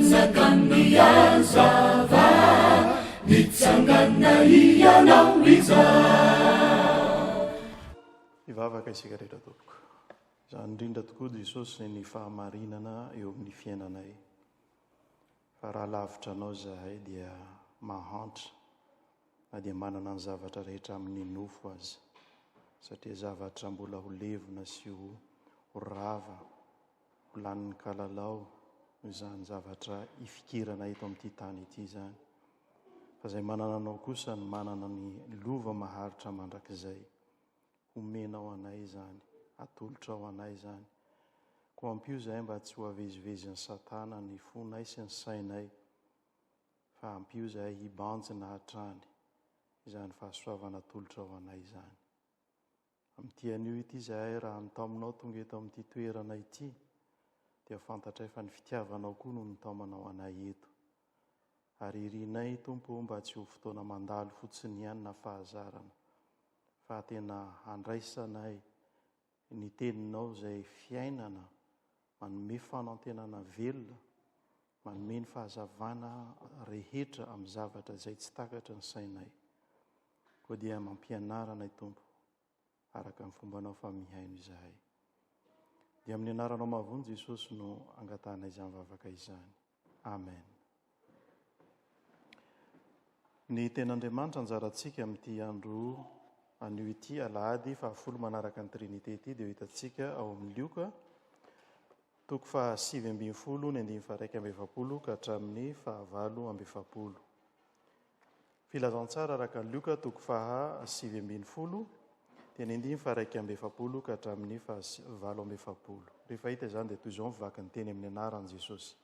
Mpanjakan'ny hazava, nitsangana Hianao izao. Hivavaka isika rehetra tompoko. Izany indrindra tokoa Jesosy ny fahamarinana eo amin'ny fiainanay. Fa raha lavitra anao izahay dia mahantra na dia manana ny zavatra rehetra amin'ny nofo aza. Satria zavatra mbola ho levona sy ho rava, ho lanin'ny kalalao izany zavatra ifikirana eto amin'ity tany ity izany. Fa izay manana anao kosa no manana ny lova maharitra mandrakizay. Omenao anay izany, atolotrao anay izany. Koa ampio izahay mba tsy ho avezivezin'i Satana ny fonay sy ny sainay, fa ampio izahay hibanjina hatrany izany fahasoavana atolotrao anay izany. Amin'ity anio ity izahay raha nitaominao tonga eto amin'ity toerana ity, dia fantatray fa ny fitiavanao koa no nitaomanao anay eto. Ary irinay, Tompo ô, mba tsy ho fotoana mandalo fotsiny ihany na fahazarana, fa tena handraisanay ny Teninao izay fiainana, manome fanantenana velona, manome ny fahazavana rehetra amin'ny zavatra izay tsy takatry ny sainay. Koa dia mampianara anay Tompo, araka ny fombanao fa mihaino izahay. Dia amin'ny anaranao mahavonjy Jesosy no angatahanay izany vavaka izany. Amen. Ny Tenin'Andriamanitra anjarantsika amin'ity andro anio ity, alahady fahafolo manaraka ny Trinite ity, dia ho hitantsika ao amin'ny Lioka, toko faha 19, ny andininy faha 41 ka hatramin'ny faha 48. Filazantsara araka an'i Lioka toko faha 19, dia ny andininy faha 41 ka hatramin'ny faha 48. Rehefa hita izany dia toy izao ny vaky ny teny amin'ny anaran'i Jesosy.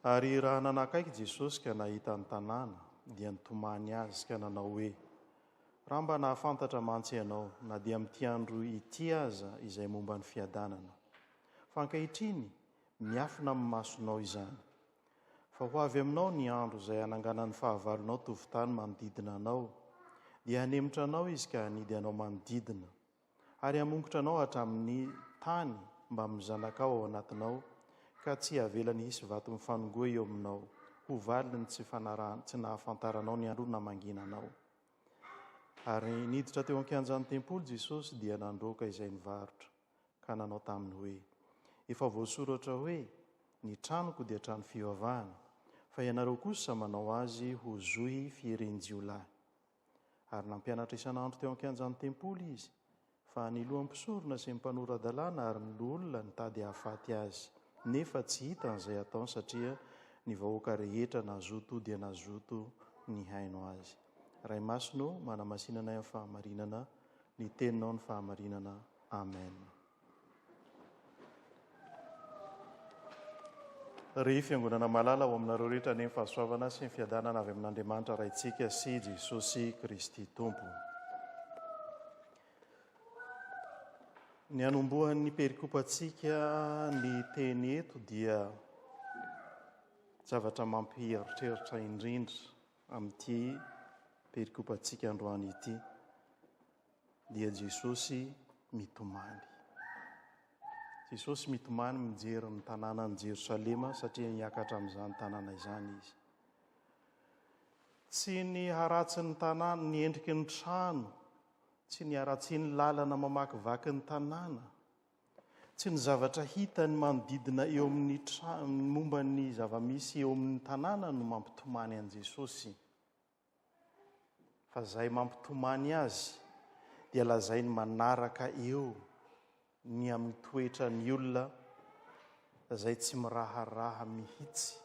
Ary raha nanakaiky Jesosy ka nahita ny tanàna, dia nitomany azy ka nanao hoe, Raha mba nahafantatra mantsy ianao, na dia amin'ity andro ity aza, izay momba ny fiadanana! Fa ankehitriny, miafina amin'ny masonao izany. Fa ho avy aminao ny andro izay hananganan'ny fahavalonao tovon-tany manodidina anao, dia hanemotra anao izy ka hanidy anao manodidina. Ary hamongotra anao hatramin'ny tany mbamin'ny zanakao ao anatinao, ka tsy havelany hisy vato mifanongoa eo aminao, ho valin'ny tsy fanarahan, tsy nahafantaranao ny andro namangiana anao. Ary niditra teo an-kianjan'ny tempoly Jesosy dia nandroaka izay nivarotra, ka nanao taminy hoe, Efa voasoratra hoe, Ny tranoko dia trano fivavahana, fa ianareo kosa manao azy ho zohy fieren-jiolahy. Ary nampianatra isan'andro teo an-kianjan'ny tempoly izy, fa ny lohan'ny mpisorona sy ny mpanora-dalàna ary ny loholona nitady hahafaty azy, nefa tsy hitany izay hataony satria ny vahoaka rehetra nazoto dia nazoto nihaino azy. Ray Masina ô, manamasina anay amin'ny fahamarinana, ny teninao ny fahamarinana. Amen. Ry Fiangonana malala, ho aminareo rehetra anie ny fahasoavana sy ny fiadanana avy amin'Andriamanitra Raintsika sy Jesosy Kristy Tompo. Ny hanombohan'ny perikopantsika ny teny eto dia zavatra mampieritreritra indrindra amin'ity perikopantsika androany ity. dia Jesosy mitomany. Jesosy mitomany mijery ny tanànan'i Jerosalema satria niakatra amin'izany tanàna izany izy. Tsy ny haratsin'ny tanàna, ny endriky ny trano, tsy ny haratsian'ny lalana mamakivaky ny tanàna, tsy ny zavatra hitany manodidina eo amin'ny momba ny zava-misy eo amin'ny tanàna no mampitomany an'i Jesosy. Fa zay mampitomany azy dia lazainy manaraka eo ny amin'ny toetran'ny olona zay tsy miraharaha mihitsy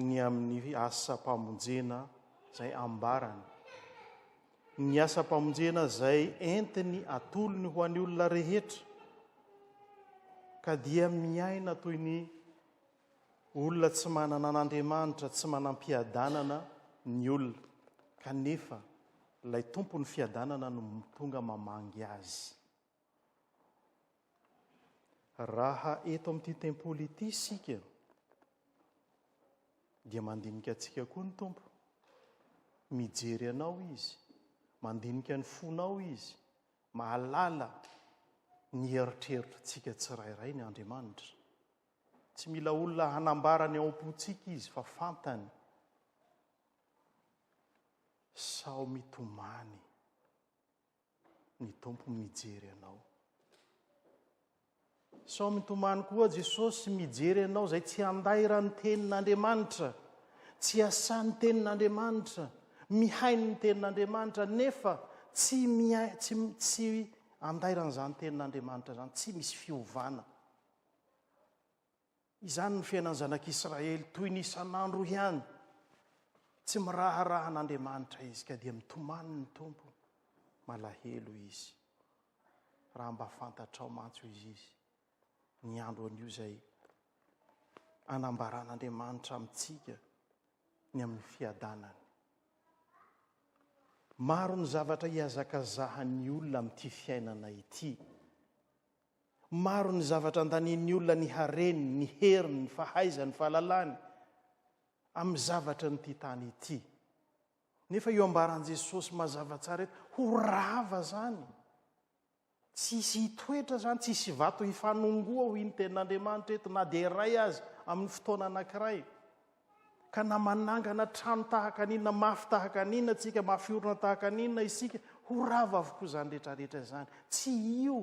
ny amin'ny asam-pamonjena zay ambarany, ny asam-pamonjena zay entiny atolony ho an'ny olona rehetra, ka dia miaina toy ny Olona tsy manana an'Andriamanitra, tsy manam-piadanana ny olona, kanefa ilay Tompon'ny fiadanana no tonga mamangy azy. Raha eto amin'ity tempoly ity isika, dia mandinika antsika koa ny Tompo. Mijery anao Izy, mandinika ny fonao Izy, mahalala ny eritreritritsika tsirairay ny Andriamanitra. Tsy mila olona hanambara ny ao am-pontsika Izy fa fantany. Sao mitomany ny Tompo mijery anao. Sao mitomany koa Jesosy mijery anao izay tsy handairan'ny tenin'Andriamanitra, tsy asan'ny tenin'Andriamanitra, mihaino ny tenin'Andriamanitra nefa tsy tsy tsy andairan'izany tenin'Andriamanitra izany, tsy misy fiovana. Izany ny fiainan'ny zanak'Israely toy ny isan'andro ihany. Tsy miraharaha an'Andriamanitra izy ka dia mitomany ny Tompo, malahelo izy. Raha mba fantatrao mantsy hoy izy, ny andro anio izay anambaran'Andriamanitra amintsika ny amin'ny fiadanany. Maro ny zavatra ihazakazahan'ny olona amin'ity fiainana ity. Maro ny zavatra andanian'ny olona ny hareny, ny heriny, ny fahaizany, ny fahalalany amin'ny zavatra an'ity tany ity. Nefa io ambaran'i Jesosy mazava tsara eto, ho rava izany. Tsy hisy hitoetra izany, tsy hisy vato hifanongoa hoy ny tenin'Andriamanitra eto na dia iray aza amin'ny fotoana anankiray. Ka na manangana trano tahaka ny inona, mafy tahaka ny inona tsika, mafy orina tahaka ny inona isika, ho rava avokoa izany rehetrarehetra izany. Tsy io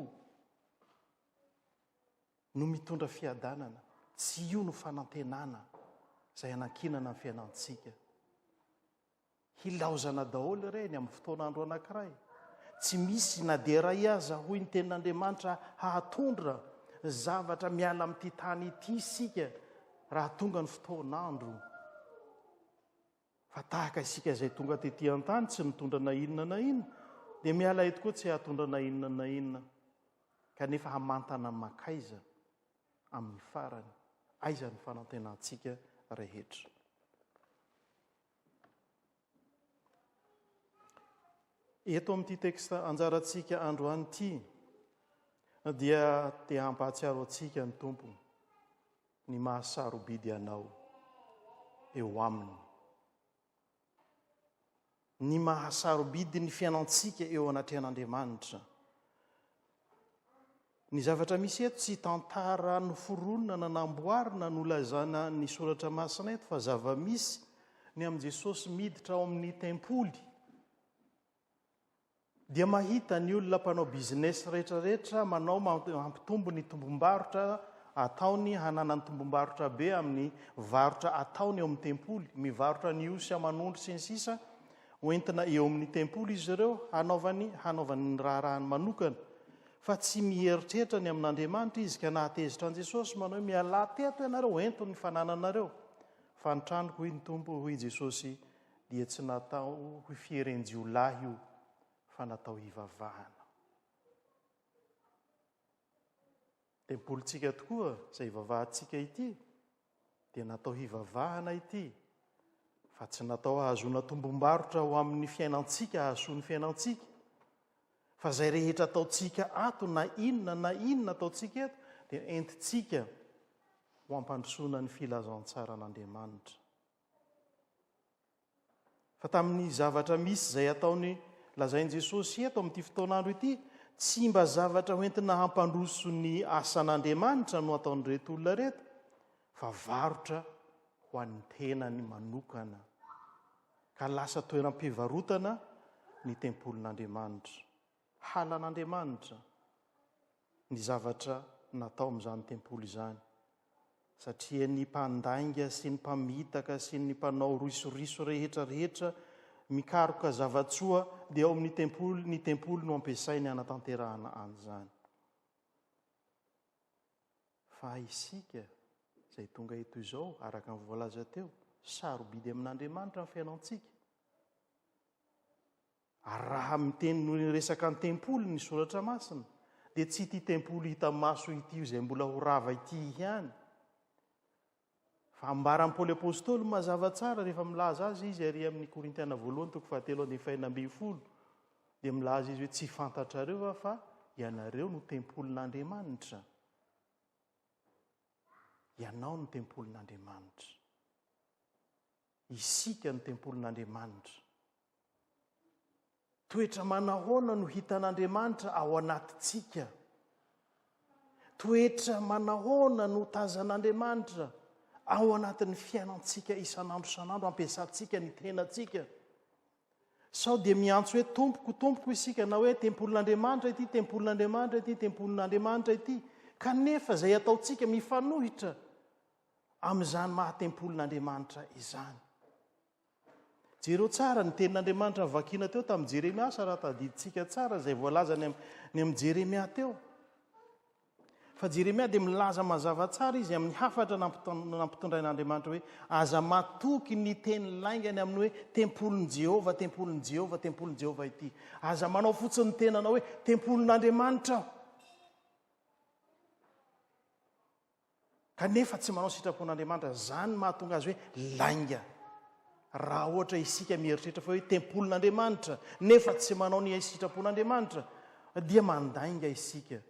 no mitondra fiadanana, tsy io no fanantenana izay anankinana ny fiainantsika. Hilaozana daholo ireny amin'ny fotoan'andro anankiray. Tsy misy na dia iray aza, hoy ny Tenin'Andriamanitra, hahatondra zavatra miala amin'ity tany ity isika raha tonga ny fotoan'andro. Fa tahaka isika izay tonga tety an-tany tsy nitondra na inona na inona, dia miala eto koa tsy hahatondra na inona na inona. Kanefa hamantana mankaiza amin'ny farany? Aiza ny fanantenantsika rehetra? Eto amin'ity texte anjarantsika androany ity dia te hampahatsiaro antsika ny Tompo ny maha sarobidy anao eo aminy. Ny maha sarobidy ny fiainantsika eo anatrehan'Andriamanitra. Ny zavatra misy eto tsy tantara noforonina na namboarina nolazaina ny soratra masina eto fa zava-misy ny amin'i Jesosy miditra ao amin'ny tempoly dia mahita ny olona mpanao business rehetrarehetra manao mampitombo ny tombom-barotra ataony hananany tombom-barotra be amin'ny varotra ataony eo amin'ny tempoly mivarotra ny osy aman'ondry sy ny sisa Hoentina eo amin'ny tempoly izy ireo hanaovany hanaovany ny raharahany manokana. Fa tsy mieritreritra ny amin'Andriamanitra izy ka nahatezitra an'i Jesosy manao hoe mialà teto ianareo, ento ny fanananareo. Fa ny tranoko hoy ny Tompo, hoy Jesosy, dia tsy natao ho fieren-jiolahy io fa natao hivavahana. Tempolintsika tokoa izay ivavahantsika ity dia natao hivavahana ity fa tsy natao hahazoana tombom-barotra ho amin'ny fiainantsika, hahasoa ny fiainantsika. Fa izay rehetra ataontsika ato na inona na inona ataontsika eto dia entintsika ho ampandrosoana ny filazantsaran'Andriamanitra. Fa tamin'ny zavatra misy izay ataony lazain'i Jesosy eto amin'ity fotoan'andro ity, tsy mba zavatra hoentina hampandroso ny asan'Andriamanitra no ataon'ireto olona ireto, fa varotra ho an'ny tenany manokana. Ka lasa toeram-pivarotana ny tempolin'Andriamanitra. Halan'Andriamanitra ny zavatra natao amin'izany tempoly izany. Satria ny mpandainga sy ny mpamitaka sy ny mpanao risoriso rehetra rehetra mikaroka zava-tsoa dia ao amin'ny tempoly, ny tempoly no ampiasainy hanatanterahana an'izany. Fa isika izay tonga eto izao, araka ny voalaza teo, sarobidy amin'Andriamanitra ny fiainantsika. Ary raha miteny ny resaka ny tempoly ny soratra masina dia tsy ity tempoly hita maso ity izay mbola ho rava ity ihany. Fa ambaran'i Paoly Apostoly mazava tsara rehefa milaza azy izy ary amin'ny Korintiana voalohany toko fahatelo andininy fahena 16 dia milaza izy hoe tsy fantatrareo va fa ianareo no tempolin'Andriamanitra. Ianao no tempolin'Andriamanitra. Isika no tempolin'Andriamanitra. Toetra manahoana no hitan'Andriamanitra ao anatintsika? Toetra manahoana no tazan'Andriamanitra ao anatin'ny fiainantsika isan'andro isan'andro ampiasantsika ny tenantsika? Sao dia miantso hoe Tompoko, Tompoko isika na hoe tempolin'Andriamanitra ity, tempolin'Andriamanitra ity, tempolin'Andriamanitra ity, kanefa izay ataontsika mifanohitra amin'izany maha tempolin'Andriamanitra izany. Jereo tsara ny tenin'Andriamanitra novakiana teo tamin'i Jeremia, asa raha tadidintsika tsara izay voalazany ny amin'i Jeremia teo. Fa Jeremia dia milaza mazava tsara izy amin'ny hafatra nampitondrain'Andriamanitra hoe aza matoky ny teny laingany amin'ny hoe tempolin'i Jehovah, tempolin'i Jehovah, tempolin'i Jehovah ity. Aza manao fotsiny ny tenanao hoe tempolin'Andriamanitra aho. Kanefa tsy manao sitrapon'Andriamanitra. Izany no mahatonga azy hoe lainga. Raha ohatra isika mieritreritra fa hoe tempolin'Andriamanitra, nefa tsy manao ny sitrapon'Andriamanitra, dia mandainga isika.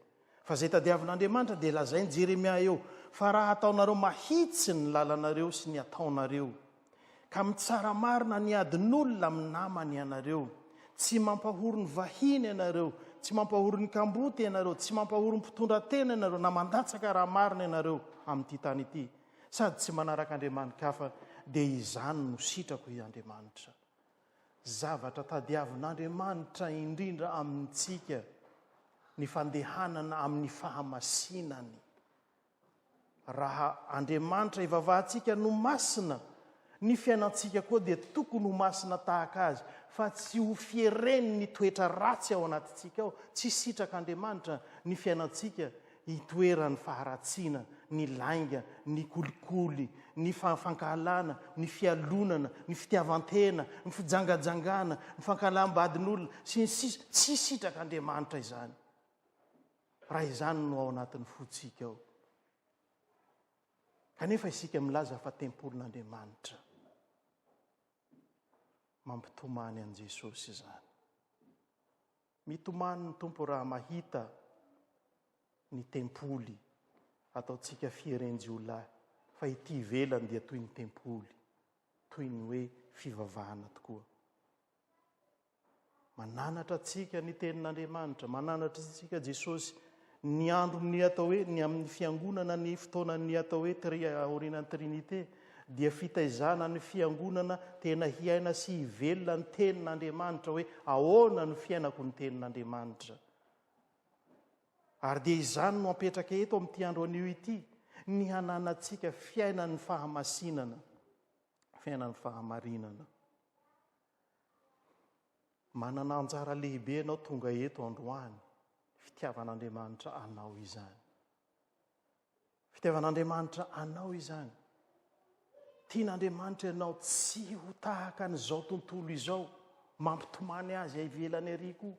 Fa izay tadiavin'Andriamanitra dia lazain'i Jeremia eo, fa raha ataonareo mahitsy ny lalanareo sy ny ataonareo, Ka mitsara marina ny adin'olona amin'ny namany ianareo. Tsy mampahory ny vahiny ianareo, tsy mampahory ny kamboty ianareo, tsy mampahory ny mpitondra tena ianareo, na mandatsaka raha marina ianareo amin'ity tany ity, sady tsy manaraka andriamani-kafa, dia izany no sitrako, hoy Andriamanitra. Zavatra tadiavin'Andriamanitra indrindra amintsika ny fandehanana amin'ny fahamasinany. Raha Andriamanitra ivavahantsika no masina, ny fiainantsika koa dia tokony ho masina tahaka Azy, fa tsy ho fieren'ny toetra ratsy ao anatintsika ao. Tsy sitrak'Andriamanitra ny fiainantsika hitoeran'ny faharatsiana, ny lainga, ny kolikoly, ny fankahalana, ny fialonana, ny fitiavan-tena, ny fijangajangana, ny fankahalam-badin'olona, sy ny sisa Tsy sitrak'Andriamanitra izany. Raha izany no ao anatin'ny fontsika ao. Kanefa isika milaza fa tempolin'Andriamanitra. Mampitomany an'i Jesosy izany. Mitomany ny Tompo raha mahita ny tempoly ataontsika fieren-jiolahy fa ity ivelany dia toy ny tempoly, toy ny hoe fivavahana tokoa. Mananatra antsika ny Tenin'Andriamanitra, mananatra antsika Jesosy. Ny andron'ny atao hoe, ny amin'ny fiangonana, ny fotoanan'ny atao hoe tri, aorianan'ny Trinite, dia fitaizana ny fiangonana tena hiaina sy hivelona ny Tenin'Andriamanitra hoe ahoana no fiainako ny Tenin'Andriamanitra. Ary dia izany no apetraka eto amin'ity andro anio ity, ny hananantsika fiainan'ny fahamasinana, fiainan'ny fahamarinana. Manana anjara lehibe ianao tonga eto androany, fitiavan'Andriamanitra anao izany. Fitiavan'Andriamanitra anao izany. Tian'Andriamanitra ianao tsy ho tahaka an'izao tontolo izao, mampitomany azy ivelany ary koa.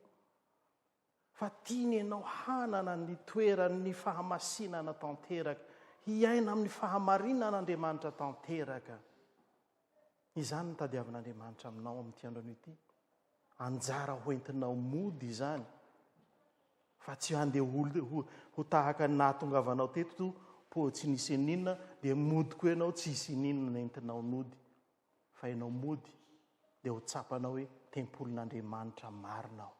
Fa tiany ianao hanana ny toeran'ny fahamasinana tanteraka, hiaina amin'ny fahamarinan'Andriamanitra tanteraka. Izany no tadiavin'Andriamanitra aminao amin'ity andro anio ity. Anjara hoentinao mody izany, fa tsy handeha ho, ho tahaka ny nahatongavanao teto to, po tsy nisy ininona, dia mody koa ianao tsy hisy ininona nentinao nody. Fa ianao mody dia ho tsapanao hoe tempolin'Andriamanitra marina aho.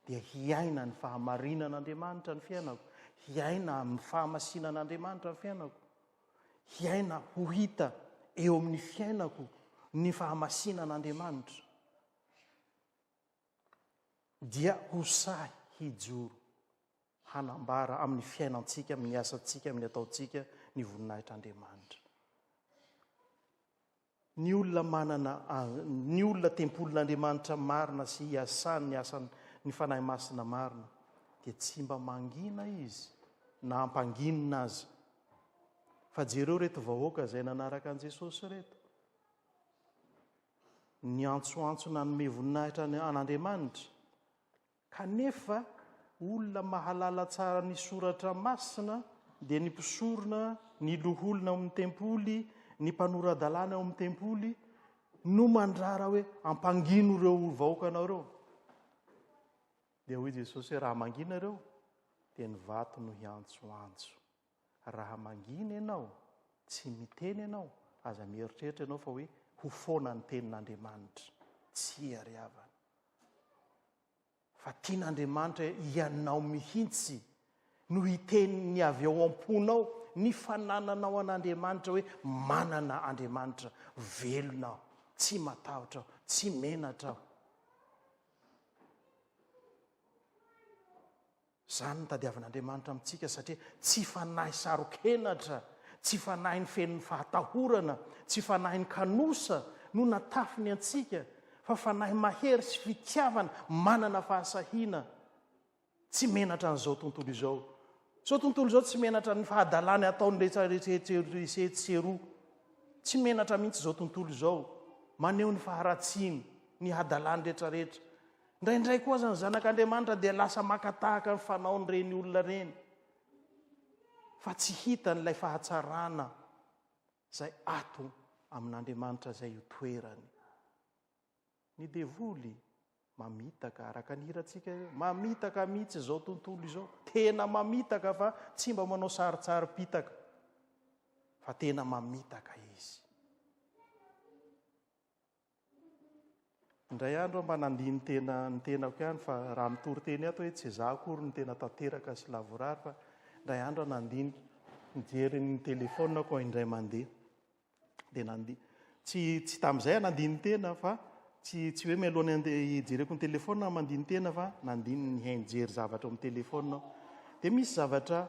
Dia hiaina ny fahamarinan'Andriamanitra ny fiainako, hiaina amin'ny fahamasinan'Andriamanitra ny fiainako. Hiaina ho hita eo amin'ny fiainako ny fahamasinan'Andriamanitra, dia ho sahy hijoro hanambara amin'ny fiainantsika, amin'ny asantsika, amin'ny ataontsika ny voninahitr'Andriamanitra. Ny olona manana ny olona tempolin'Andriamanitra marina sy iasany ny asan'ny ny Fanahy Masina marina dia tsy mba mangina izy na ampanginina aza. Fa jereo reto vahoaka izay nanaraka an'i Jesosy ireto. Niantsoantso nanome voninahitra an'Andriamanitra. Kanefa olona mahalala tsara ny Soratra Masina, dia ny mpisorona, ny loholona ao amin'ny tempoly, ny mpanora-dalàna ao amin'ny tempoly, no mandrara hoe ampangino ireo vahoakanao ireo. Dia hoy Jesosy hoe raha mangina ireo, dia ny vato no hiantsoantso. Raha mangina ianao, tsy miteny ianao, aza mieritreritra ianao fa hoe ho foana ny tenin'Andriamanitra. Tsia ry havana. Fa tian'Andriamanitra ianao mihitsy. No hiteny ny avy ao am-ponao, ny fanananao an'Andriamanitra hoe manana Andriamanitra velona aho, tsy matahotra aho, tsy menatra aho. Izany no tadiavin'Andriamanitra amintsika satria tsy fanahy saro-kenatra, tsy fanahin'ny feno fahatahorana, tsy fanahin'ny kanosa no natafiny antsika fa fanahy mahery sy fitiavana manana fahasahiana. Tsy menatra an'izao tontolo izao. Izao tontolo izao tsy menatra ny fahadalany ataony rehetra rehetra sy eroa. Tsy menatra mihitsy izao tontolo izao. Maneho ny faharatsiany, ny hadalany rehetra rehetra. Indraindray koa aza ny zanak'Andriamanitra dia lasa maka tahaka ny fanaon'ireny olona ireny. Fa tsy hitany ilay fahatsarana izay ato amin'Andriamanitra izay itoerany. Ny devoly mamitaka, araka ny hirantsika io, mamitaka mihitsy izao tontolo izao. Tena mamitaka fa tsy mba manao sarintsarim-pitaka, fa tena mamitaka izy. Indray andro aho mba nandini-tena ny tenako ihany fa raha mitory teny ato hoe tsy izaho akory no tena tanteraka sy lavorary fa indray andro aho nandinika, nijery ny telefaoniko aho indray mandeha. Dia nandi-, tsy, tsy tamin'izay aho nandini-tena fa tsy, tsy hoe mialoha ny handeha hijereko ny telefaonina aho mandini-tena fa nandini nihaino nijery zavatra ao amin'ny telefaonina aho. Dia misy zavatra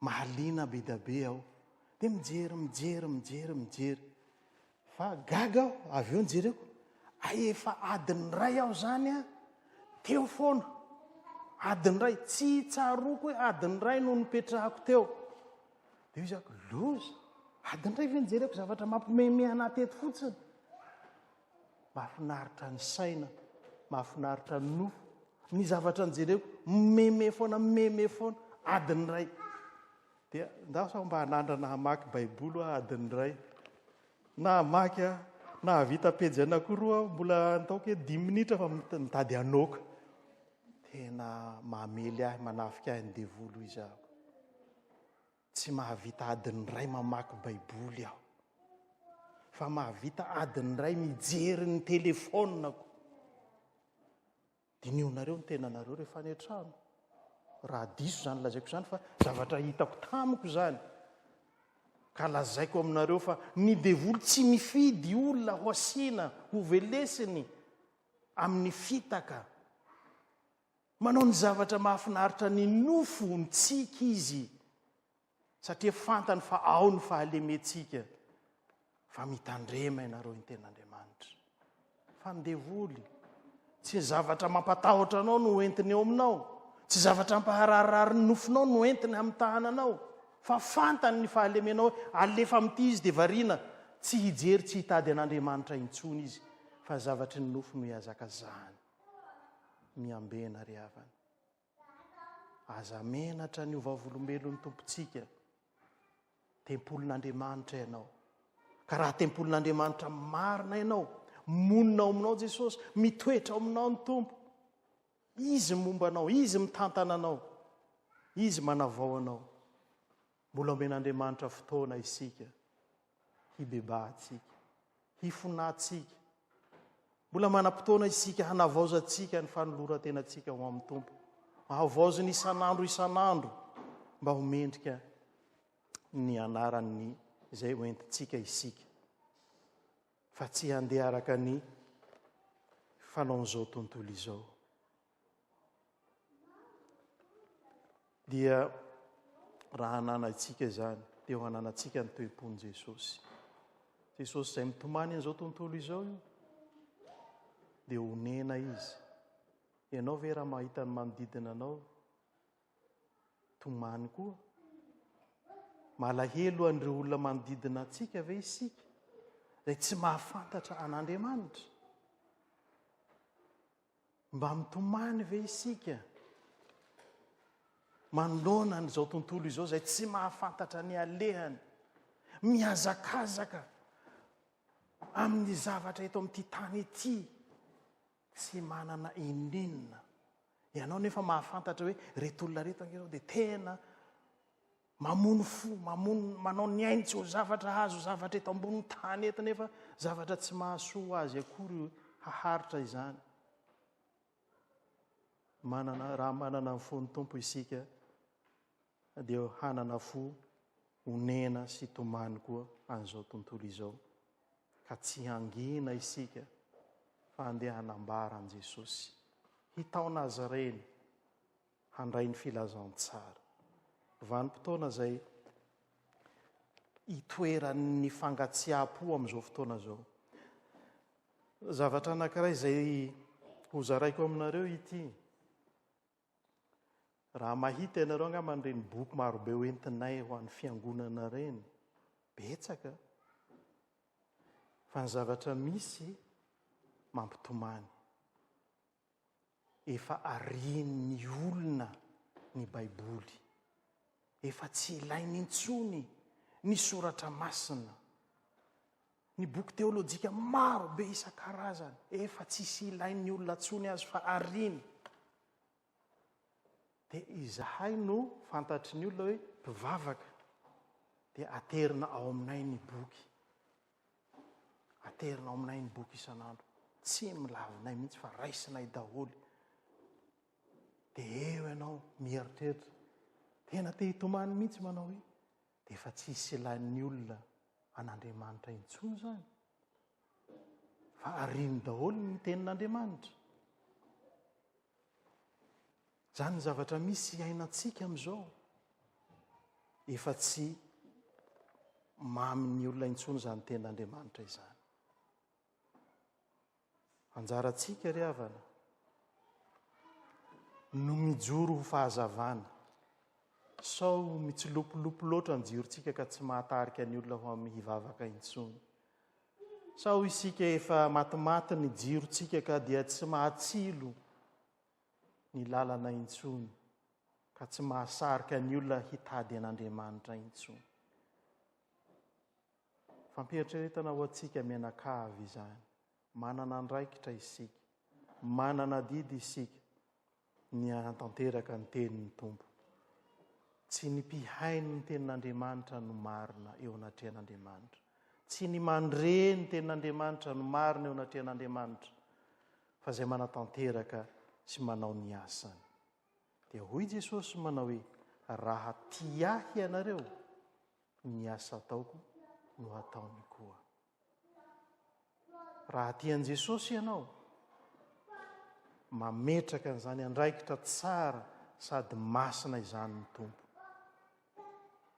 Mahaliana be da be aho. Dia mijery, mijery, mijery, mijery. Fa gaga aho, avy eo nijereko, hay efa adiny iray aho izany an, teo foana. Adiny iray, tsy tsaroako hoe adiny iray no nipetrahako teo. Dia hoy izaho, loza, adiny iray ve nijereko zavatra mampimehimehy anahy teto fotsiny. Mahafinaritra ny saina, mahafinaritra ny nofo. Ny zavatra nojereko, mimeme foana, mimeme foana, adiny iray. Dia ndao sao mba hanandrana hamaky Baiboly aho adiny iray. Na hamaky aho, nahavita pejy anankiroa aho, mbola nataoko hoe dimy minitra fa mitady hanoaka. Tena mamely ahy, manafika ahy ny devoly hoy izaho. Tsy mahavita adiny iray mamaky Baiboly aho, fa mahavita adiny iray mijery ny telefaoniko. Dinihonareo ny tenanareo rehefa any an-trano. Raha diso izany lazaiko izany fa zavatra hitako tamiko izany. Ka lazaiko aminareo fa ny devoly tsy mifidy olona ho asiana, ho velesiny amin'ny fitaka. Manao ny zavatra mahafinaritra ny nofo ntsika izy satria fantany fa ao ny fahalementsika fa mitandrema ianareo ny tenin'Andriamanitra. Fa ny devoly tsy ny zavatra mampatahotra anao no entiny eo aminao, tsy zavatra ampahararirary ny nofonao no entiny hamitahana anao, fa fantany ny fahalemenao hoe alefa amin'ity izy dia variana, tsy hijery tsy hitady an'Andriamanitra intsony izy fa zavatry ny nofo no ihazakazahany. Miambena ry havana. Aza menatra ny ho vavolombelon'ny Tompontsika. Tempolin'Andriamanitra ianao. Ka raha tempolin'Andriamanitra marina ianao, monina ao aminao Jesosy, mitoetra ao aminao ny Tompo. Izy momba anao, Izy mitantana anao, Izy manavao anao. Mbola omen'Andriamanitra fotoana isika hibebahantsika, hifonantsika. Mbola manam-potoana isika hanavaozantsika ny fanoloran-tenantsika ho amin'ny Tompo. Havaoziny isan'andro isan'andro mba ho mendrika ny anaran'ny izay hoentintsika isika. Fa tsy handeha araka ny fanaon'izao tontolo izao. Dia raha ananantsika izany, dia ho ananantsika ny toe-pon'i Jesosy. Jesosy izay mitomany an'izao tontolo izao io, dia honena izy. Ianao ve raha mahita ny manodidina anao, tomany koa? Malahelo an'ireo olona manodidina antsika ve isika, izay tsy mahafantatra an'Andriamanitra? Mba mitomany ve isika manoloana an'izao tontolo izao izay tsy mahafantatra ny alehany, mihazakazaka amin'ny zavatra eto amin'ity tany ity, tsy manana ininona. Ianao nefa mahafantatra hoe reto olona reto ange izao dia tena Mamono fo, mamono, manao ny ainy tsy ho zavatra hahazo zavatra eto ambonin'ny tany eto nefa zavatra tsy mahasoa azy akory haharitra izany. Manana, raha manana ny fon'ny Tompo isika dia hanana fo onena sy tomany koa an'izao tontolo izao. Ka tsy hangina isika fa handeha hanambara an'i Jesosy. Hitaona azy ireny handray ny filazantsara. Vanim-potoana izay itoeran'ny fangatsiaham-po amin'izao fotoana izao. Zavatra anankiray izay hozaraiko aminareo ity. Raha mahita ianareo angamba ireny boky marobe hoentinay ho an'ny fiangonana ireny, betsaka. Fa ny zavatra misy mampitomany. Efa arian'ny olona ny Baiboly. Efa tsy ilainy intsony ny soratra masina. Ny boky teolojika maro be isan-karazany, efa tsisy ilain'ny olona intsony azy fa ariany. Dia izahay no fantatry ny olona hoe mpivavaka, dia aterina ao aminay ny boky. Aterina ao aminay ny boky isan'andro. Tsy milavinay mihitsy fa raisinay daholo. Dia eo ianao mieritreritra. Tena te hitomany mihitsy manao hoe dia efa tsy hisy ilain'ny olona an'Andriamanitra intsony izany. Fa ariany daholo ny tenin'Andriamanitra. Izany ny zavatra misy iainantsika amin'izao. Efa tsy mamin'ny olona intsony izany tenin'Andriamanitra izany. Anjarantsika ry havana no mijoro ho fahazavana. Sao mitsilopilopy loatra ny jirontsika ka tsy mahatarika ny olona ho amin'ny hivavaka intsony. Sao isika efa matimaty ny jirontsika ka dia tsy mahatsilo ny lalana intsony ka tsy mahasarika ny olona hitady an'Andriamanitra intsony. Fampieritreretana ho antsika mianakavy izany. Manana andraikitra isika. Manana adidy isika ny hanatanteraka ny tenin'ny Tompo. Tsy ny mpihaino ny tenin'Andriamanitra no marina eo anatrehan'Andriamanitra. Tsy ny mandre ny tenin'Andriamanitra no marina eo anatrehan'Andriamanitra, fa izay manatanteraka sy manao ny asany. Dia hoy Jesosy manao hoe, Raha tia ahy ianareo, ny asa ataoko no hataony koa. Raha tia an'i Jesosy ianao, mametraka an'izany andraikitra tsara sady masina izany ny Tompo.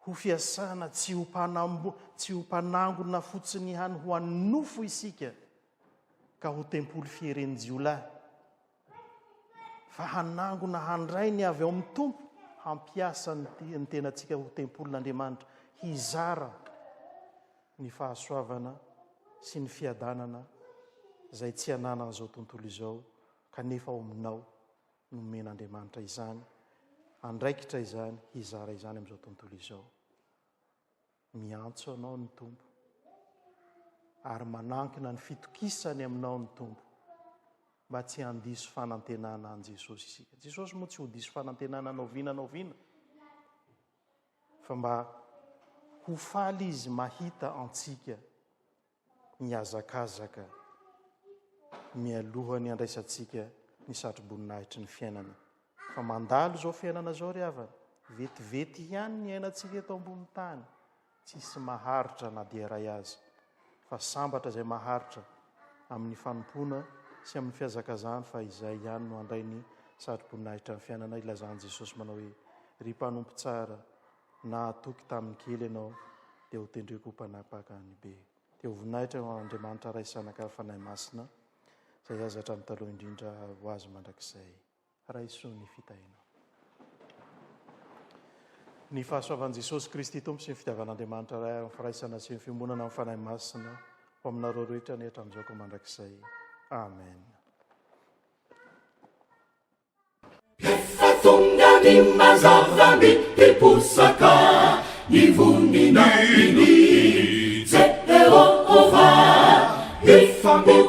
Ho fiasana tsy ho mpanambo, tsy ho mpanangona fotsiny ihany ho an'ny nofo isika, ka ho tempoly fieren'ny-jiolahy, fa hanangona handray ny avy ao amin'ny Tompo, hampiasa ny tenantsika ho tempolin'Andriamanitra, hizara ny fahasoavana sy ny fiadanana izay tsy ananan'izao tontolo izao, kanefa ao aminao nomen'Andriamanitra izany andraikitra izany, hizara izany amin'izao tontolo izao. Miantso anao ny Tompo ary manankina ny fitokisany aminao ny Tompo mba tsy handiso fanantenana an'i Jesosy isika. Jesosy moa tsy ho diso fanantenana na oviana na oviana fa mba ho faly izy mahita antsika mihazakazaka mialoha ny handraisantsika ny satroboninahitry ny fiainana. Fa mandalo izao fiainana izao ry havana, vetivety ihany ny iainantsika eto ambony tany, tsisy maharitra na dia iray aza, fa sambatra izay maharitra amin'ny fanompoana sy amin'ny fihazakazahany fa izay ihany no handray ny satroboninahitra ny fiainana ilazan'i Jesosy manao hoe, ry mpanompo tsara, Nahatoky tamin'ny kely ianao, dia ho tendreko ho mpanapaka ny be. Dia ho voninahitra ho an'Andriamanitra Ray sy Zanaka ary Fanahy Masina, izay azy hatramin'ny taloha indrindra ary ho azy mandrakizay. Raiso ny fitahianao. Ny fahasoavan'i Jesosy Kristy Tompo sy ny fitiavan'Andriamanitra Ray ary ny firaisana sy ny fiombonana amin'ny Fanahy Masina ho aminareo rehetra anie hatramin'izao ka mandrakizay. Amen. Efa tonga ny mazava miposaka ny voninahiny Jehovah. Efa.